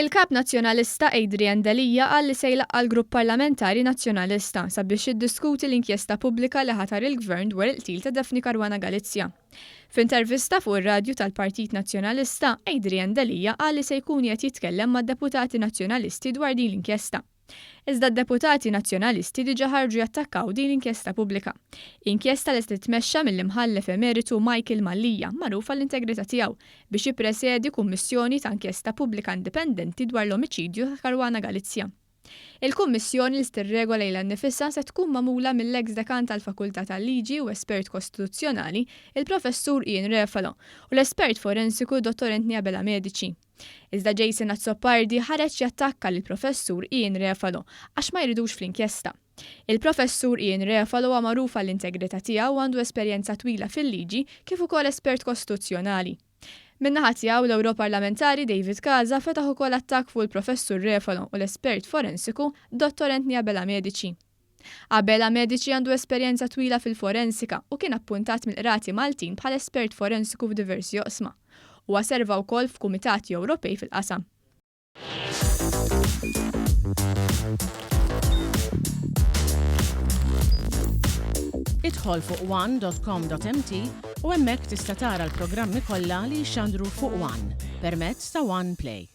Il-Kap Nazzjonalista Adrian Delia qal li se jlaqqa' l-Grupp Parlamentari Nazzjonalista sabiex jiddiskuti l-inkjesta pubblika li ħatar il-Gvern dwar il-qtil ta' Daphne Caruana Galizia. F'intervista fuq ir-radju tal-Partit Nazzjonalista, Adrian Delia qal li se jkun qiegħed jitkellem mad-deputati Nazzjonalisti dwar din l-inkjesta. Iżda d-deputati Nazzjonalisti diġà ħarġu jattakkaw din l-inkjesta pubblika. Inkjesta li se titmexxa mill-Imħallef Emeritu Michael Mallia, magħruf għall-integrità tiegħu, biex jippresedi kummissjoni ta' inkjesta pubblika indipendenti dwar l-omiċidju ta' Caruana Galizia. Il-kummissjoni li se tirregola lilha nnifisha se tkun magħmula mill-eks dekan tal-Fakultà tal-Liġi u espert kostituzzjonali, il-Professur Ian Refalo, u l-espert forensiku Dottor Anthony Abela Medici. Iżda Jason Azzopardi ħareġ jattakka lill-Professur Ian Refalo għax ma jridux fl-inkjesta. Il-Professur Ian Refalo huwa magħruf għall-integrità tiegħu u għandu esperjenza twila fil-liġi kif ukoll espert kostituzzjonali. Min-naħa tiegħu l-Ewroparlamentari David Casa fetaħ ukoll attakk fuq il-Professur Refalo u l-espert forensiku Dottor Anthony Abela Medici. Abela Medici għandu esperjenza twila fil-forensika u kien appuntat mill-Qrati Maltin bħala espert forensiku f'diversi oqsma. Huwa serva wkoll f'kumitati Ewropej fil-qasam. Idħol fuq one.com.mt u hemmhekk tista' tara l-programmi kollha li jixxandru fuq One permezz ta' One Play.